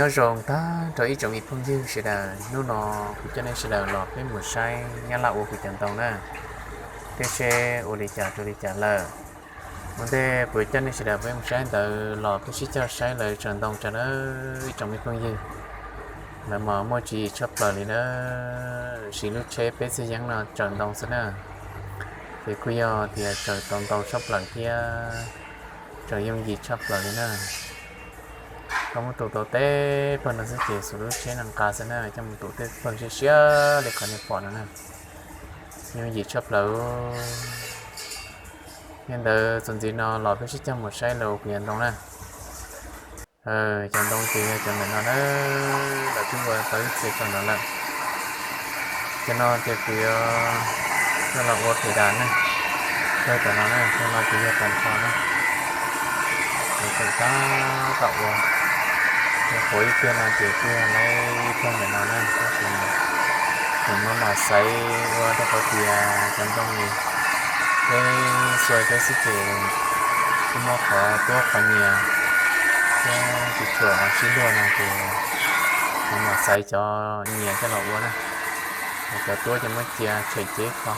Nyob zoo tag rau ib tsoom me phooj ywg sawv daws, hnub no kuv coj nej sawv daws los peb mus saib Nyab Laj ua kuv cov ntoo na, thiab seb ua li cas rau li cas lawm. Ua ntej kuv coj nej sawv daws peb mus saib ntawd los peb sib coj saib lawv tsaws ntoo tso na ib tsoom me phooj ywg. Lawv mas muaj tswv yim tshaj plaws li na, siv lub tsheb peb txhiab yeeb no tsaws ntoo xwb na. Ces kuj yog tias tsaws tau ntau tshaj plaws thiab tsaws yooj yim tshaj plaws li na. Koj muab tu tau tej pawg no xwb ces xuas lub tsheb no nqa xwb na, coj mus tu tej pawg siab siab li qhov nej pom no na. Yooj yim tshaj plaws. Yog ntawd txuas ntxiv no los peb sib coj mus saib lawv ua kuv cov ntoo na. Cov ntoo ces yog cov ntawm no na, lawv twb ua tau ib txhia rau no lawm. Cov no ces kuv yuav coj los ua phem das na, pawg tom no na, pawg no ces yog tag nrho na. Kuv tseem tab tom ua, yog quav ib pliag no ces kuj yog lawv ib pawg ntawm no na, tab sis kuv muab mam xaiv ua rau qhov tias cov ntoo li peb xuas peb xwb ces kuj muab qhov tuab qhov nyias thiab tsis tshua sib luag no ces kuv mam xaiv cov nyias coj los ua na. Cov tuab ces muab cia tshem cev kho,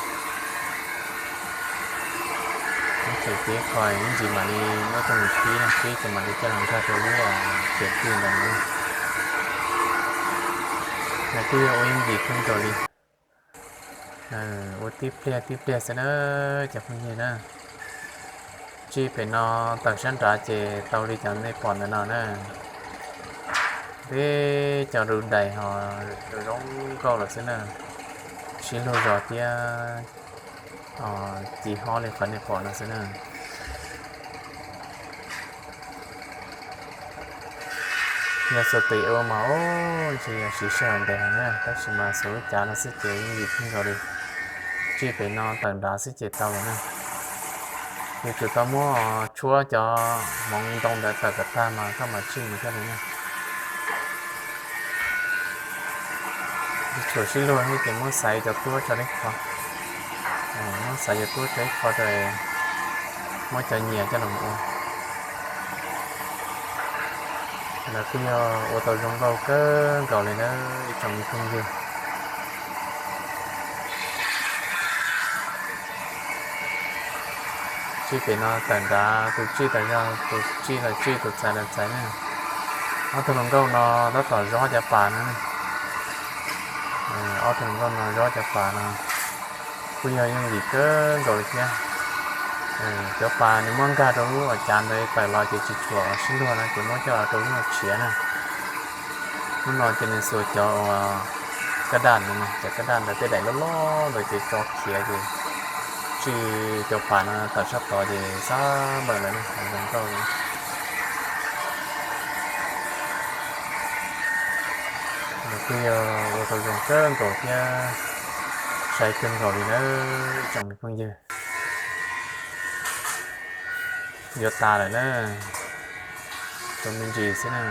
muab tshem cev kho ib ntsis mam li muab coj mus qhib no, qhib ces mam li coj los nkag rau lub tsev twg ntawd na. Nws kuj yog ua yooj yim kawg nkaus li. Ua tib pliag tib pliag xwb na cov phooj ywg na. Tsij pem no tawm sab nrad ces tau li cov nej pom ntawm no na. Peb cov rub dais ho zoo nkauj lawm xwb na, sib luag zog thiab ci hob li qhov nej pom no xwb na. Yog xuas tes ua mas ntshe yog siv sij hawm ntev heev na, tab sis mas xuas lub cav no xwb ces yooj yim kawg nkaus li. Tsij pem no tawm nrad xwb ces tau lawm na. Yuav tsum tau muab tshuab cov hmoov ntoo ntawd tawm kom tag mas koj mam tsij mus thiaj li na. Yuav tsum sib luag thiab ces muab xaiv cov tuab tso ib qho, muab xaiv cov tuab tso ib qho rau, muab cov nyias coj los ua. Lawv kuj yog ua tau zoo nkauj kawg nkaus li na ib tsoom me phooj ywg. Tsij pem no tawm nrad tus tsij tas zog, tus tsij los tsij, tus txais los txais na. Ob tug hluas nkauj no tab tom zob cov pas no. Ob tug hluas nkauj no zob cov pas no kuj yog yooj yim kawg nkaus li thiab. Cov pas nws muab nkag rau lub cav ntawd tawm los ces tsis tshua sib luag no ces muab coj los rau lub tshiav na. Lub no ces nws xuas cov uas kaj daj ntawd, cov kaj daj ntawd tej daim loj loj ntawd ces tso khiav ces tsij cov pas no tawm sab tod ces xab npawm lawm ne, zoo nkauj li. Nws kuj yog ua tau zoo kawg nkaus thiab sai kawg nkaus li na ib tsoom me phooj ywg. Yuav tas lawm na, tsuas me ntsis xwb na.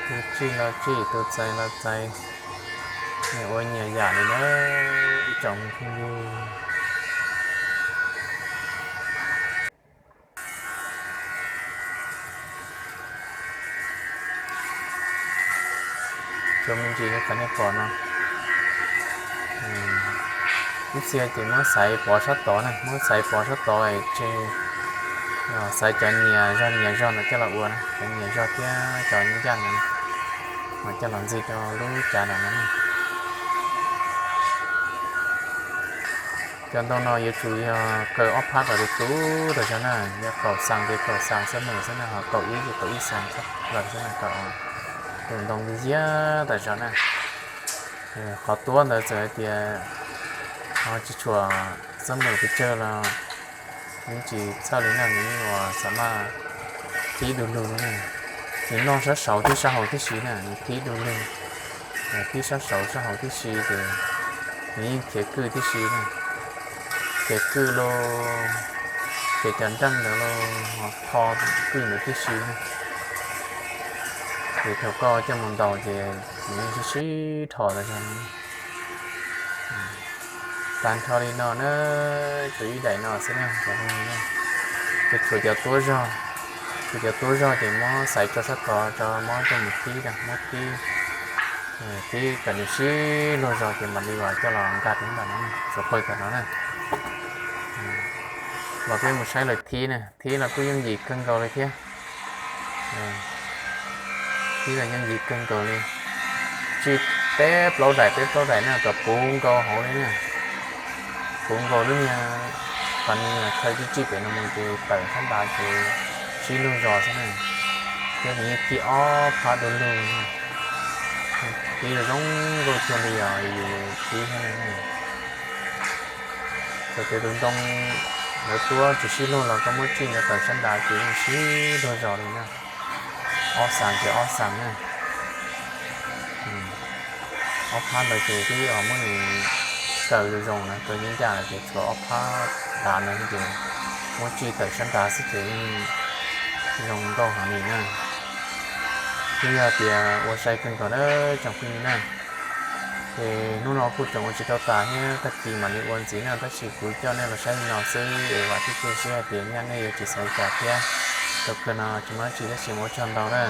Tus tsij los tsij, tus txais los txais, nyias ua nyias yam li na ib tsoom me phooj ywg. Tsuas me ntsis li qhov nej pom no. Ib txhia ces muab xaiv pov sab tod na, muab xaiv pov sab tod tseg, xaiv cov nyias zog nyias zog ntawd coj los ua na, cov nyias zog thiab cov ncaj ntawd mas coj los ntxig rau lub cav ntawm no. Cov ntoo no yuav tsum yog kaw ob phab kom tus tub tas zog na, yog kaum xas ces kaum xas xab meem xwb na, ho kaum ib ces kaum ib xas txog plaws xwb na, kom tus ntoo ziab tas zog na. Qhov tuab ntawd txawm hais tias ho tsis tshua xab meem pes tsawg los yeej tsis txhawj li na, nws yeej ua xam maj thib du lug li na. Nws noj sab saud thiab sab hauv tib si na, nws thib du lug, thib sab saud sab hauv tib si ces nws yeej khiav kwj tib si na. Khiav kwj los, khiav cov nreej ntawd los ho tho kwj ntawd tib si na. Ces thaum koj coj mus ntaus ces nws yeej sib sib dhos tas zog. Tag nrho li no na, tshuav ib daim no xwb na cov phooj ywg na. Ces tshuav cov tuab zog, tshuav cov tuab zog ces muab xaiv tso sab tod tso, muab coj mus tib, muab tib, tib kom nws sib luag zog ces mam li los coj los nkag rau ntawm no, tshuav pawg tom no na. Los peb mus saib lawv thib na, thib los kuj yooj yim kawg nkaus li thiab. Thib los yooj yim kawg nkaus li. Tsij peb plaub daim peb plaub daim na kom puv nkaus hauv li na. Puv nkaus lub niag, qhov niag chaw tsij tsij pem no mus ces tawm sab nraud ces sib luag zog xwb na. Thiab nws yeej thib ob phab du lug. Thib zoo zoo nkauj cuag li os yus thib thiab na. Txawm tias tus ntoo lawv tuab tsis sib luag los koj muab tsij ntawd tawm sab nraud ces yeej sib luag zog li na. Ob xees ces ob xees na. Ob phab ntawd ces twb muab nws kaw zoo zoo na, kaw ncaj ncaj lawm ces tshuav ob phab nraud no ces muab tsij tawm sab nraud xwb ces yeej zoo nkauj heev li na. Twb yog tias ua sai kawg nkaus na tsoom phooj ywg na. Ces hnub no kuj tseem ua tsis tau tas thiab, tag kis mam li ua ntxiv na, tab sis kuv coj nej los saib li no xwb es vam thiab cia siab hais tias nyaj nej yuav tsis xav li cas thiab. Rau kawg no tsis muaj dab tsi tab sis ua tsaug ntau na.